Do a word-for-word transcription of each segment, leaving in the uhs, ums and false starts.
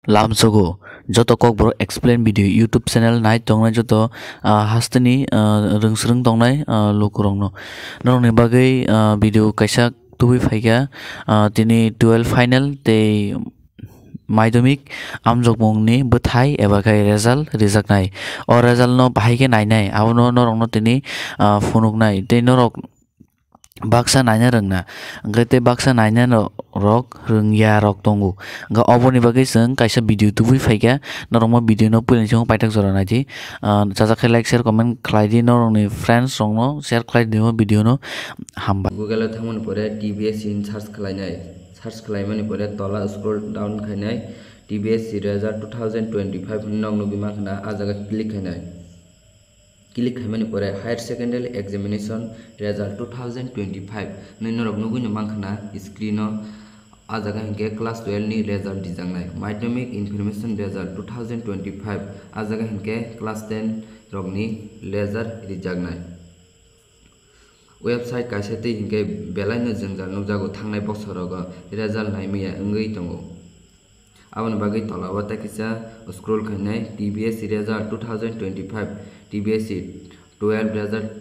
lamsogo. Joto Kokborok explain video YouTube channel nai tongnai joto, ah, hasteni, ah, rwngsrwng tongnai, ah, lukurokno. Norokni bagwi, ah, video kaisa tubui phaikha, ah, tini twelve final tei madhyamik amjokmungni bwthai eba khe result rijaknai. O result no bahai khe nainai, abono norokno tini, ah, phunuknai tei norok baksa naina rwngna, hwnkhe tei baksa naina no-, rok rwngya rok tongo. Hwnkhe oboni bagwi chwng kaisa video tubui phaikha, norokmo video no puilani simo paithak jora naidi. Ah, chajak khe like, share, comment khlai di, norokni friends rokno share khlai di o video no. Hambai. Google o thangmani pore T B S C in search khlainai. Search khlaimani pore tola scroll down khainai, T B S C result two thousand twenty-five hinwi nok nugwi mankha na, ah jaga click khainai. Click khaimani pore Higher Secondary Examination Result two thousand twenty-five hinwi norok nugwi no mankha na screen o. Ah jaga hinkhe class twelve ni result rijaknai, Madhyamik Information Result two thousand twenty-five, ah jaga hinkhe class ten rokni result rijaknai. Website kaisa tei hinkhe belaino jwngjal nukjago, thangnai bosorogo result naimaya wngwi tongo. Aboni bagwi tola o tei kisa scroll khainai T B S C result two thousand twenty-five, T B S C twelve result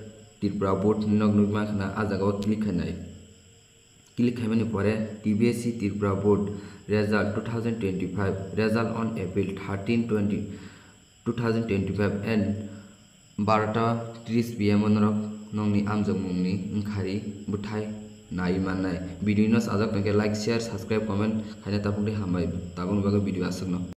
Tripura board hinwi nok nugwi mankha na, ah jaga o click khainai. Click khaimani pore T B S C Tripura board result two thousand twenty-five, result on April thirteen, twenty, two thousand twenty-five and barota tris P M o norok nokni amjokmungni wngkhari bwthai nai mannai. Video no sajak tongkhe like, share, subscribe, comment khaina tabukdi, hambai tabukni bagwi video aswkno.